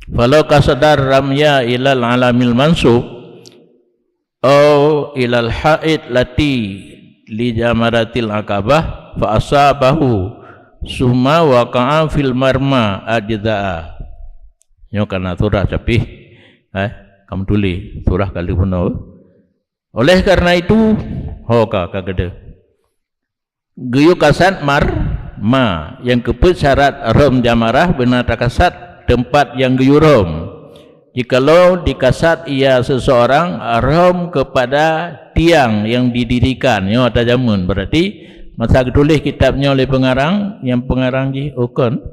Falau qasadar ramya ilal alamil mansub au ilal haid lati li jamaratil aqabah fa asabahu summa waqa'a fil marma ajza'a. Nyoe kana surah capih. Eh, kamu tulis surah kali bunoe. Oleh karena itu, ho ka, ka gede. Geuyue kasat marma, nyang keupeuet syarat rhom jamarah beuna takasat teumpat nyang geuyue rhom. Jikalau dikasat ia seseorang rhom kepada tiang yang didirikan, nyoe ata jameun, berarti masa geutuléh kitab nyoe lé pengarang, nyang pengarang jih ukon,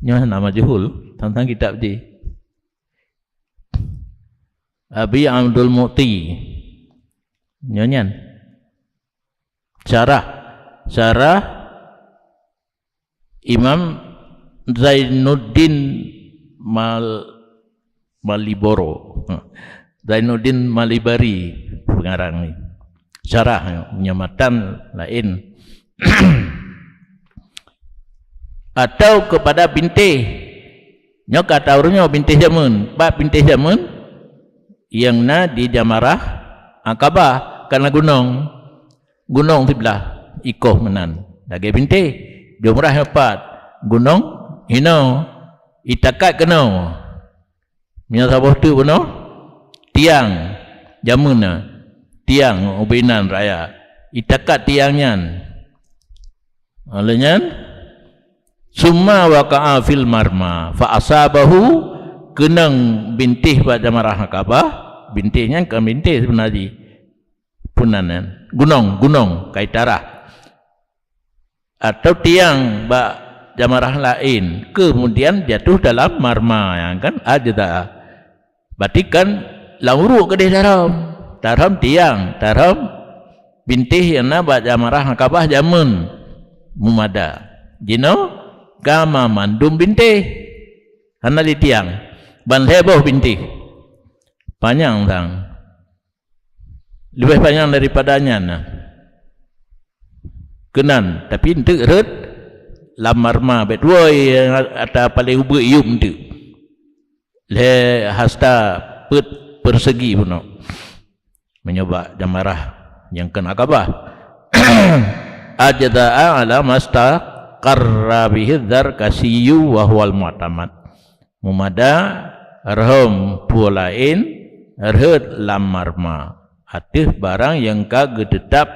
nyoe nama majhul tentang kitab jih. Abi Abdul Mu'ti. Nyoe nyan. Syarah. Syarah Imam Zainuddin Mal-, Maliboro. Zainuddin Malibari pengarang ni. Syarah, nyoe matan laén. Atau kepada bintéh. Nyoe ka taur nyoe bintéh jameun. Bak bintéh jameun nyang na di jamarah Aqabah, kana gunong. Gunong siblah ikoh meunan. Lagée bintéh, jumrah nyoe pat. Gunong hinoe, itakat keunoe. Meunyoe saboh teuk bunoe, tiang, jameun na, tiang ubé inan raya, itakat tiang nyan. Oleh nyan, summa waqa'a fil marma, fa asabahu, keunong bintéh bak jamarah Aqabah, bintéh nyan kon bintéh seubeuna jih. Peue nan nyan? Gunong, gunong, kai tarah. Atau tiang bak jamarah laén, kemudian jatuh dalam marma, nyang kan ajza'a. Berarti kan lam uruek keudeh tarhom. Tarhom tiang, tarhom bintéh nyang na bak jamarah Aqabah jameun mumada. Jinoe ka mandum bintéh. Hana lé tiang. Ban lhée boh bintéh. Panyang sang. Leubeh panyang daripada nyan na. Keunan, tapi eunteuk rhot lam marma, bék tuwoe ata paléng ubeut yuem eunteuk. Lhée hasta peuet persegi bunoe. Meunyoe bak jamarah nyang kon Aqabah. Ajza'a ala mastaqarra bihi Zarkasiyyu wa huwal mu'tamad. Mumada rhom peue laén rhot lam marma, ateueh barang nyang ka geuteutap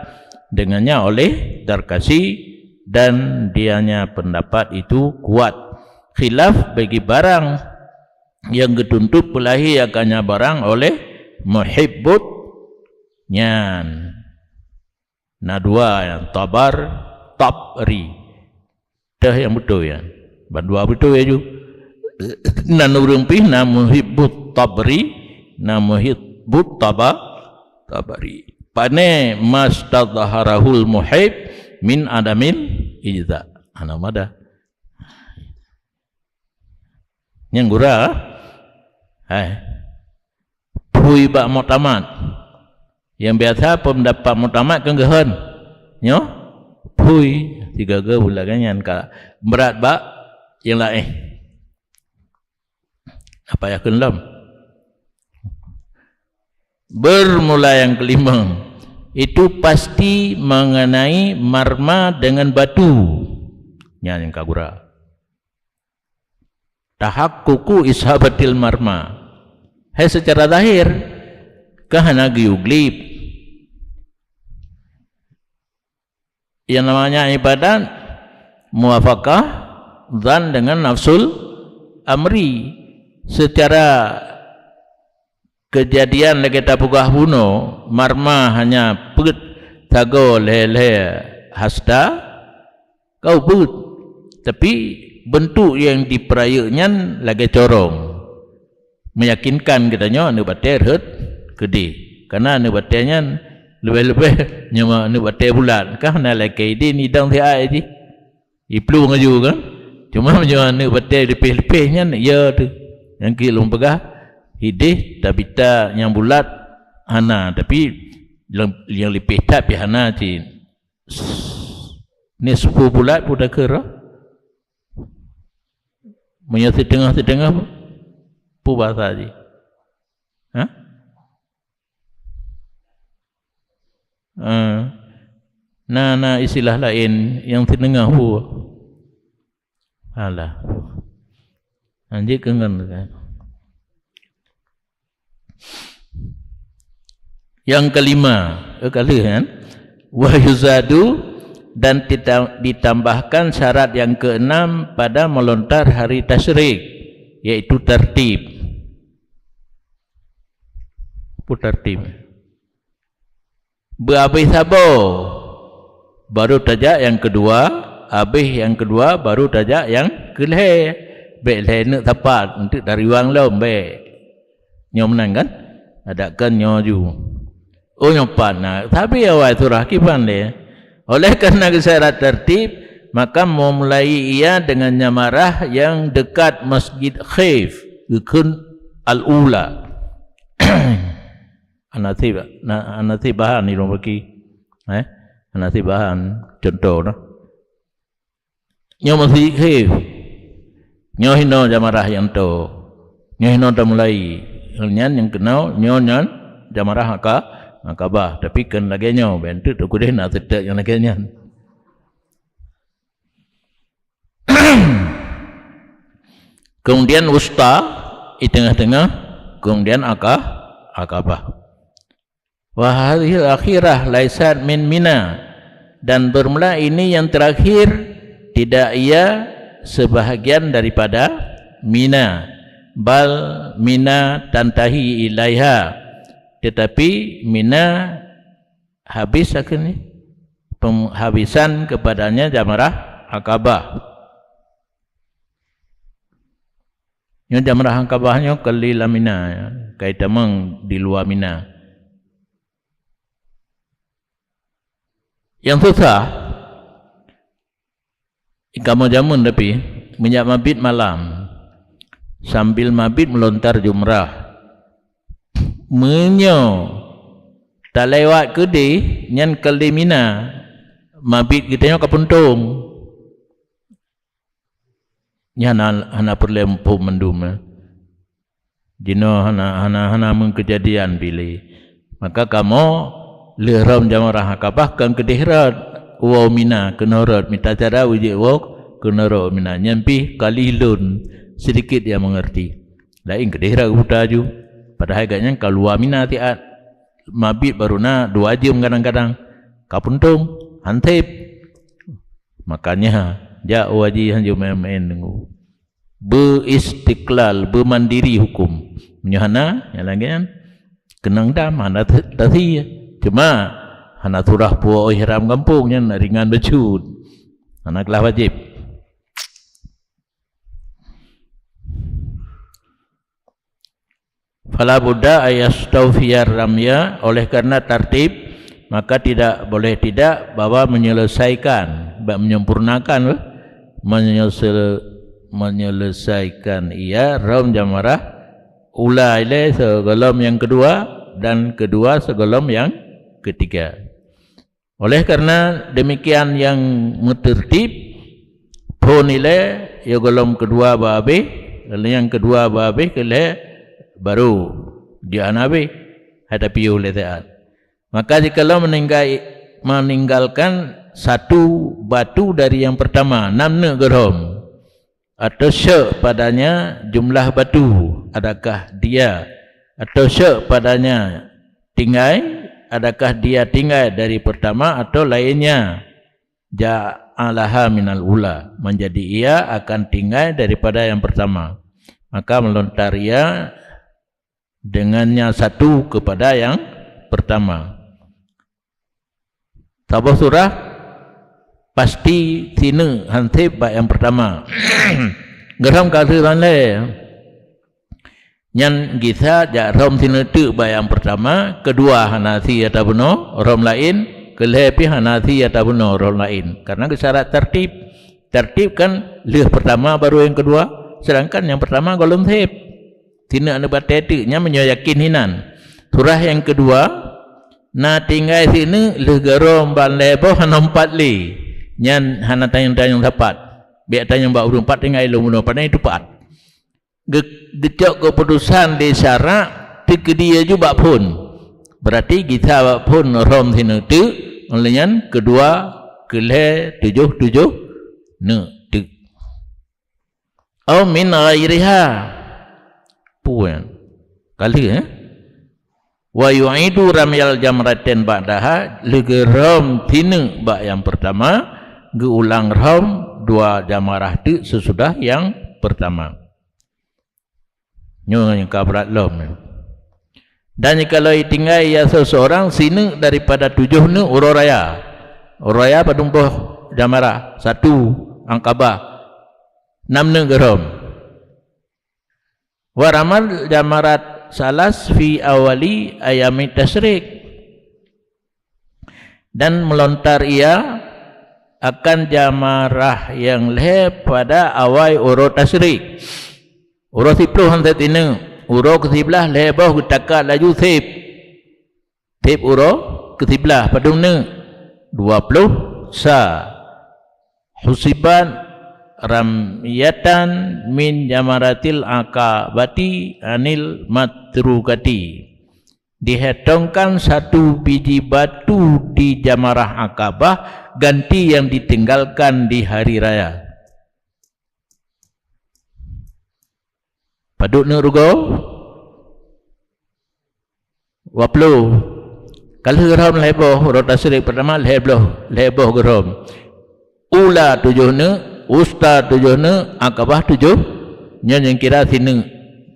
dengannya oleh Zarkasi, dan dianya pendapat itu kuat. Khilaf bagi barang nyang geutuntot peulahé akannya barang oleh Muhibbut nyan. Na dua nyan, Tabar, Tabri. Teuh nyang beutôi nyan. Ban dua beutôi laju. Nan ureuëng pih na Muhibbut Tabri, na Muhibbut Taba-, Tabari. Pane mastadharahul muhib min adamil ijza. Hana mada. Nyang gura, hai, phui bak muktamad. Nyang biasa peundapat muktamad kan geuhon. Nyoe, phui, sigaga bulan nyan ka brat bak nyang laén. Apa ya keulam? Bermula yang kelima, itu pasti mengenai marma dengan batu. Nyan nyang ka gura. Tahaqququ ishabatil marma. Hai secara zahir, kan hana geuyue glib. Yang namanya ibadat, muwafaqah zan dengan nafsul amri. Secara kejadian lagée tapeugah bunoe, marma hanya peuet sagoe lhée-lhée hasta, ka ubeuet. Tapi, beuntuk nyang dipeurayeuk nyan lagée corong. Meyakinkan geutanyoe aneuëk batée rhot keudeh. Karena aneuëk batée nyan leubeh-leubeh nyoe aneuëk batée bulat. Kan na lakée idin idong siat jih. Iplueng laju kan. Cuma meunyoe aneuëk batée leupeh-leupeh nyan, ya tu. Nyang keu lôn peugah, ideh tabita nyang bulat hana, tapi nyang, nyang leupeh that pih hana cit. Nisfu bulat pun takheun roh. Meunyoe siteungoh-siteungoh, Peue basa jih? Hah? Eh, na, na istilah laén nyang teudeungoe peue? Alah. Lanjut keu ngon. Yang kelima, eh, ka lheueh kan? Wa yuzadu, dan dita-, ditambahkan syarat yang keenam pada melontar hari tasyrik, yaitu tertib. Apa tertib? Beuabéh saboh, baru tajak nyang keudua, abéh nyang keudua, baru tajak nyang keulhée. Bék lhée neuk sapat, eunteuk tariwang lom, bék. Nyoe meunan kan? Adak kan nyoe ju. Oh, nyoe pat na, tapi awai surah kiban lé. Oleh karena secara tertib, maka memulai ia dengan jamarah yang dekat Masjid Khaif, geukheun al-ula. Hana seb, na, hana seb bahan ilong baki. Eh? Hana seb bahan. Contoh nah. Nyoe masih khif. Nyoe hinoe jamarah nyang toe. Nyoe hinoe tamulai. Nyan nyang keunoe, nyoe nyan jamarah aka-, Aqabah. Tapi kon lagée nyoe, bék eunteuk teukeudeh na seutôt nyang lagée nyan. Kemudian wusta, di tengah-tengah, kemudian aka-, Aqabah. Wa hadhil akhirah laisat min Mina, dan bermula ini yang terakhir tidak ia sebahagian daripada Mina, bal Mina tantahi ilaiha, tetapi Mina habis akhirnya, penghabisan kepadanya jamarah Aqabah. Nyoe jamarah Aqabah nyoe kali lam Mina, ya. Kai tamong di luwa Mina. Nyang susah, kamoe jameun tapi, meunyo mabit malam, sambil mabit meulontar jumrah. Meunyo talewat keudeh, nyan kali Mina, mabit geutanyoe ka puntông. Nyan hana, hana peureulée muphom mandum, eh. Jinoe hana, hana, hana meukeujadian pih lé. Maka kamoe lheueh rhom jamarah Aqabah kon keudeh rot woe Mina, keunoe rot mita cara wujek woe keunoe rot Mina. Nyan pih kali lôn, sedikit nyang meungeurti. Laén keudeh rot buta ju. Padahai gobnyan ka luwa Mina siat. Mabit barô na dua jeuem kadang-kadang. Ka puntông, han seb. Makanya, jak u haji hanjeuet maén-maén deungoe. Beuistiqlal, beumandiri huköm. Meunyoe hana, nyang lagée nyan, keunong dam, hana ta-, tasie. Cuma, hana surah puwoe ihram gampông, nyan ringan bacut. Hana keulah wajéb. Fala budda ayastaufiyar ramya, oleh karena tartib, maka tidak boleh tidak bahwa menyelesaikan, ba-, menyempurnakan, menyesel-, menyelesaikan ia rhom jamarah ula ilée sigohlom nyang keudua dan keudua sigohlom nyang keutiga. Oleh karena demikian nyang meuteurtib, phon ilée, ya gohlom keudua bak abéh, nyang keudua bak abéh keu lhée barô jeuet hana abéh, hai tapiôh lé siat. Maka jikalau meninggai-, meninggalkan satu batu dari yang pertama, nam neuk geurhom. Atau syek padanya jumlah batu, adakah dia, atau syek padanya tinggai, adakah dia tinggai dari pertama atau lainnya, ja'alaha minal ula, menjadi ia akan tinggai daripada yang pertama. Maka melontar ia dengannya satu kepada yang pertama. Saboh surah pasti sineuk han seb bak nyang pertama. Geurhom ka lheueh ban lhée. Nyan gisa jak rhom sineuk teuk bak nyang pertama, keudua hana sie ata bunoe, rhom laén, keu lhée pih hana sie ata bunoe, rhom laén. Karena geusyarat tartib. Tartib kan lheueh pertama baru nyang keudua, sedangkan nyang pertama gohlom seb. Sineuk aneuk batée teuk nyan meunyoe yakin hinan. Surah nyang keudua, na tinggai sineuk lheueh geurhom ban lhée boh hana meupat lé. Nyan hana tanyong-tanyong sapat. Bék tanyong bak ureuëng pat tinggai lom bunoe, padahai teupat. Ge-, geucok keuputusan di syarak, teukeudi laju bak phon. Berarti gisa bak phon rhom sineuk teuk, lheueh nyan keudua, keulhèe, tujoh, tujoh neuk teuk. Au min ghairiha. Peue nyan? Ka lheueh, eh? Wa yu'idu ramyal jamratain ba'daha, lheueh geurhom sineuk bak nyang peurtama, geuulang rhom dua jamarah teuk seusudah nyang peurtama. Nyoe nyang ka brat lom nyoe. Dan jikalau tinggai ia seseorang sineuk daripada tujoh neuk uroe raya. Uroe raya padum boh jamarah, satu Aqabah, nam neuk geurhom. Wa ramal jamarat salas fi awali ayami tasyrik. Dan meulontar ia akan jamarah nyang lhèe pada awai uroe tasyrik. Uroe siplôh han sép sineuk, uroe keusiblaih lhèe boh geutakat laju sép. Sép uroe keusiblaih padum neuk? Dua ploh sa. Husibat ramyatan min jamaratil aqabati anil matrukati. Dihitungkan satu biji batu di jamarah Aqabah ganti yang ditinggalkan di hari raya. Padum neuk rugoe? Dua ploh. Ka lheueh geurhom lhèe boh, uroe tasyrik peurtama lhèe boh, lhèe boh geurhom. Ula tujoh neuk, wusta tujoh neuk, Aqabah tujoh. Nyan nyang kira sineuk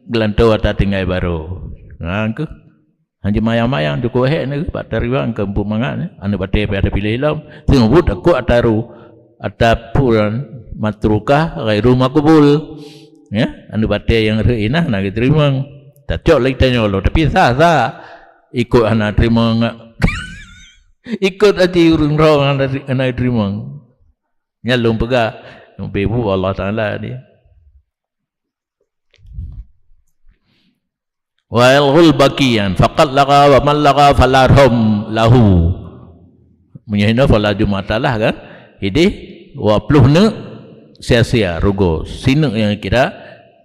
geulantoe ata tinggai barô. Nah, keuh. Hana jimayang-mayang, cukup hék nyoe bak tariwang keu empuk mangat nyoe. Aneuk batèe pih ata piléh lom. Teungoh buet takot ata ru-, ata pue nyan matrukah ghairu maqbul. Ya, aneuk batèe nyang rhot inah hana geuteurimong. Tacok lagèe tanyoe lom, tapi sah-sah. Ikot hana teurimong. Ikot até ureueng droe hana, hana teurimong. Nyan lôn peugah, lôn peugah Allah Taala dia. Wa yalghul baqiyan faqad lagha wa man lagha fala rhom lahu. Meunyoe hinoe fala jum'ata lah kan? Idéh dua ploh neuk sia-sia rugoe. Sineuk nyang kira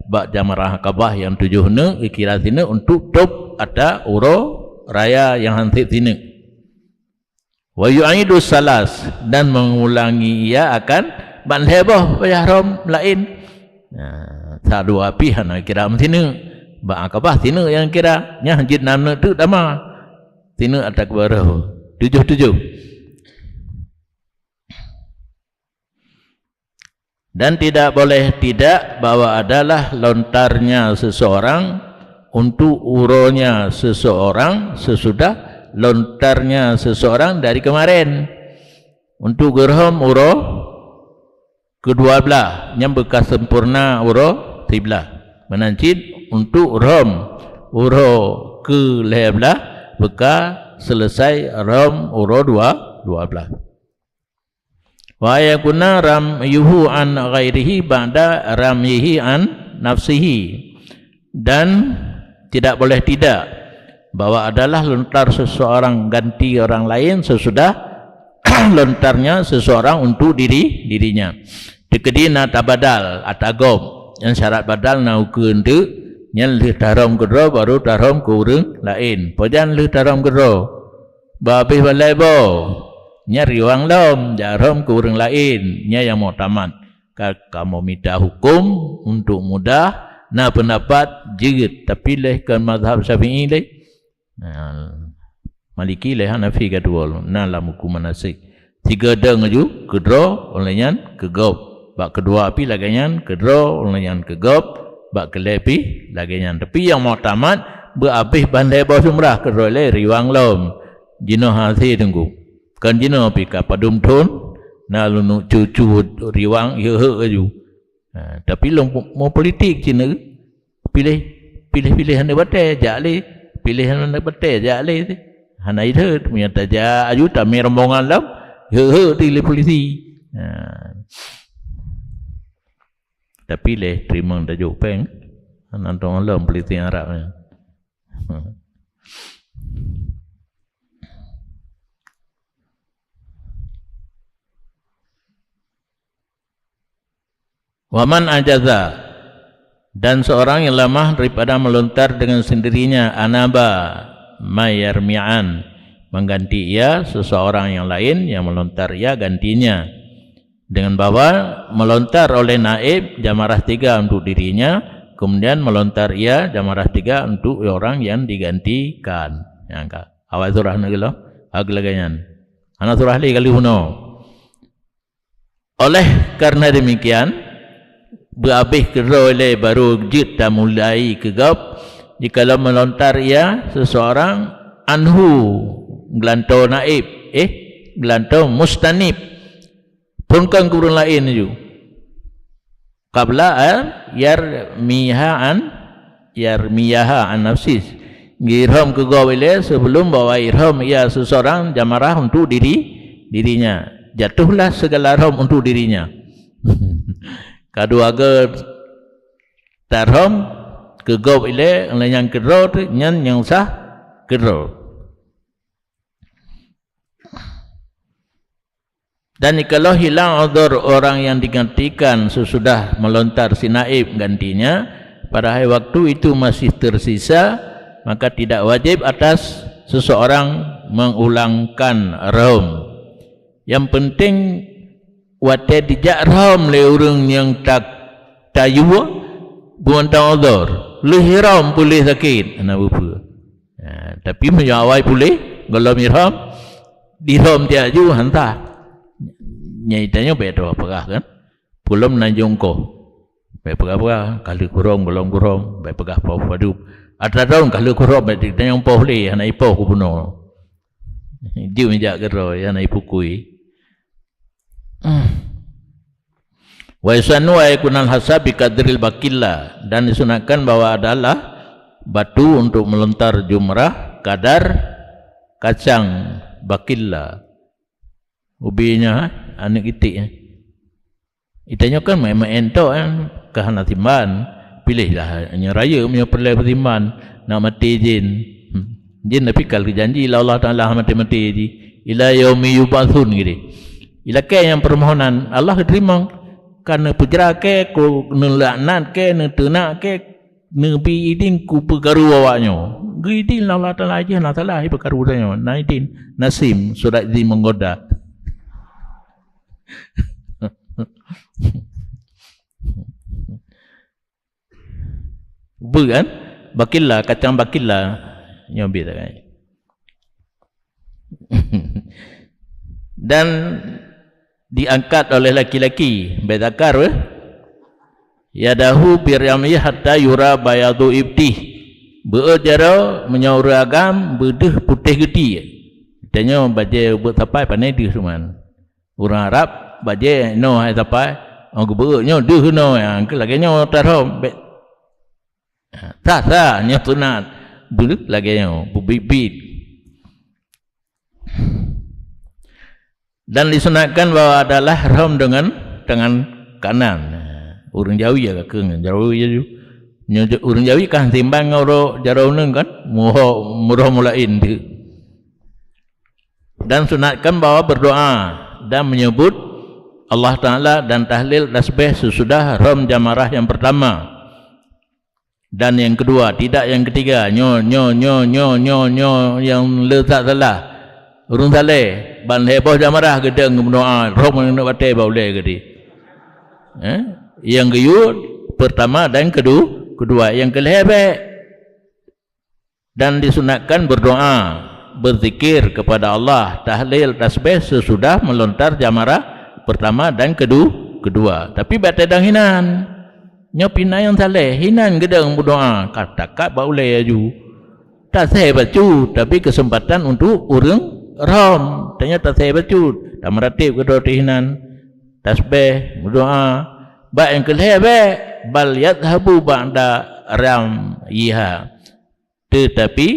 bak jamarah Aqabah nyang tujoh neuk, kira sineuk untuk tôb ata uroe raya nyang han sép sineuk. Wa yu'idu salas, dan mengulangi ia akan ban lhèe boh payah rhom laén. Nah, sa dua pih hana kira meusineuk. Bak Aqabah sineuk nyang kira, nyan jeuet nam neuk teuk tamah. Sineuk ata keubarô. Tujoh-tujoh. Dan tidak boleh tidak bahwa adalah lontarnya seseorang untuk uronya seseorang sesudah lontarnya seseorang dari kemarin. Untuk geurhom uroe keudua blaih nyang beuka sempurna uroe siblaih. Meunan cit untuk rhom uroe keulhèe blaih beuka seuleusai rhom uroe dua, dua blaih. Wa yakuna ramyuhu an ghairihi ba'da ramyihi an nafsihi. Dan tidak boleh tidak, bahwa adalah lontar seseorang ganti orang lain sesudah lontarnya seseorang untuk diri, dirinya. Teukeudi na tabadal, ata gob. Nyang syarat badal na ukeue eunteuk, nyan lheueh tarhom keudroe baru tarhom keu ureueng laén. Pajan lheueh tarhom keudroe? Bah abéh balai boh. Nyan riwang lom, jak rhom keu ureueng laén, nyan nyang muktamad. Ka kamoe mita huköm untuk mudah, na peundapat jeuet, tapi lé kon mazhab Syafi'i lé. Nah, Maliki lé Hanafi ka dua lom, na lam huköm manasik. Sigoe dong laju keudroe, óh lheueh nyan keu gob. Bak keudua pih lagèe nyan keudroe, óh lheueh nyan keu gob. Bak keulhèe pih lagèe nyan. Tapi nyang muktamad, beu abéh ban lhèe boh jumrah keudroe lé riwang lom. Jinoe hase teungku. Kon jinoe pih ka padum thon, na lôn cucu riwang, heu-heu laju. Ha, tapi lôn meupolitik cit na, piléh, piléh-piléh aneuk batèe, jak lé, piléh aneuk batèe, jak lé. Hana jiteuet, meunyo tajak aju tamé rombongan lom, heu-heu di lé polisi. Ha. Tapi lé teurimong tajok péng, hana teurimong lom polisi Arab nyan. Wa man ajaza, Dan seorang yang lemah daripada melontar dengan sendirinya, anaba, mayarmi'an, mengganti ia seseorang yang lain yang melontar ia gantinya. Dengan bahwa melontar oleh naib jamarah tiga untuk dirinya, kemudian melontar ia jamarah tiga untuk orang yang digantikan. Nyang ka. Awai surah na geuloh, ha geulagèe nyan. Hana surah lé kali bunoe. Oleh karena demikian, beuabéh keudroe lé baru jeuet tamulai keu gob, jikalau melontar ia seseorang anhu, geulantoe naib, eh, geulantoe mustanib. Phon kon keu ureueng laén ju. Qabla an yarmiha an, yarmiyaha an nafsih. Geurhom keu gob ilée sebelum bahwa irhom ia seseorang jamarah untuk diri, dirinya. Jatuhlah segala rhom untuk dirinya. Kadua geu tarhom keu gob ilée, nyang keudroe tu, nyan nyang sah keudroe. Dan jikalau hilang udhur orang yang digantikan sesudah melontar si naib gantinya, padahai waktu itu masih tersisa, maka tidak wajib atas seseorang mengulangkan rhom. Yang penting, watée dijak rhom lé ureueng nyang tak tayue, beumantong udhur, lheueh rhom puléh sakét, hana peue-peue. Ha, tapi meunyoe awai puléh, gohlom irhom, dirhom tiaju, hana sah. Nyang itanyoe bék droe peugah kan? Pulom na jongkoh. Bék peugah-peugah, ka lheueh kurhom, gohlom kurhom, bék peugah poh padub. Atra daun ka lheueh kurhom, bék tanyong poh lé, hana ipoh kubunoe. Jeuem jak keudroe, hana ipukui. Wa yusannu an yakunal hasa bi qadril bakilla, dan disunatkan bahwa adalah batu untuk melontar jumrah kadar kacang bakilla. Ubi nyan, aneuk iték nyan. Itanyoe kan maén-maén tok kan, ka hana simban. Piléhlah nyang rayeuk meunyoe peureulée beusimban, nak maté jén. Hmm. Jén tapi ka lheueh janji lé Allah Taala maté-maté jih. Ila yaumi yub'atsun gitu. Ilakée nyang permohonan Allah teurimong. Ka neupeujra kée, ku neulaknat kée, neuteunak kée, neubi idin ku peukaru awaknyoe. Geuidin lé Allah Taala jih na salah ipeukaru tanyoe. Na idin, nasim, surat izin menggoda. Beu kan? Bakilla, kacang bakilla. Nyoe bit kan? Dan diangkat oleh laki-laki, bait zakar weh. Yadahu biryamih hatta yura bayadu ibtih. Beuet jaroe meunyoe ureueng agam beudeuh putéh geuti. Tanyoe bajée ubeut sapai pané deuh seumeunan. Ureueng Arab bajée noe hai sapai, oh, geubeuet nyoe deuh noe, ha, keu lagée nyoe tarhom, bék. Ha, sah-sah nyoe sunat. Beudeuh lagée nyoe, beubit-bit. Dan disunatkan bahwa adalah rhom dengan tangan kanan. Ureueng Jawi ya ka keu ngon jaroe ya ju. Nyoe ju-, ureueng Jawi kan simban ngon uroe jaroe uneun kan, muho-, murhom laén tu. Dan sunatkan bahwa berdoa dan menyebut Allah Taala dan tahlil tasbih sesudah rhom jamarah yang pertama. Dan yang kedua, tidak yang ketiga. Nyoe, nyoe, nyoe, nyoe, nyoe, nyoe nyang le that salah. Ureueng saleh, ban lhée boh jamarah geudong meudoa, rhom ngon batée bak ulée geude. Eh? Nyang geuyue pertama dan kedu-, kedua, nyang keulhée bék. Dan disunatkan berdoa, berzikir kepada Allah, tahlil, tasbih sesudah melontar jamarah pertama dan kedu-, kedua. Tapi bak tadong hinan. Nyoe pih na nyang saleh, hinan geudong meudoa, ka takat bak ulée laju. Tasée bacut, tapi keuseumpatan untuk ureueng rhom. Tanyoe tasée bacut, tameuratib keudroe teuh hinan. Tasbih, meudoa. Bak nyang keulhée bék, bal yadhhabu ba'da ramyiha. Teutapi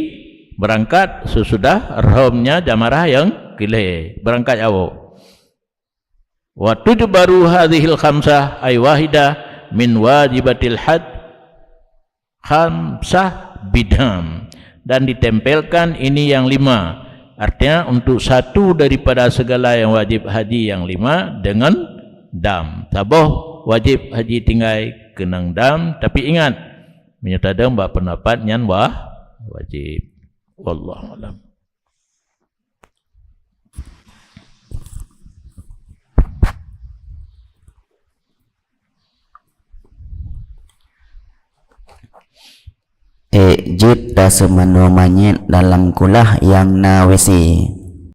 beurangkat seusudah rhomnya jamarah nyang keulhée, beurangkat awök. Wa tujbaru hadhil khamsah, ay wahidah min wajibatil hajj, khamsah bidam, dan ditempelkan ini yang lima, artinya untuk satu daripada segala yang wajib haji yang lima dengan dam. Saboh wajib haji tinggai keunong dam, tapi ingat, meunyoe tadam bak peundapat nyan wah, wajib. Wallahu a'lam. Eh, jeuet taseumanoe manyét dalam kulah nyang na W C.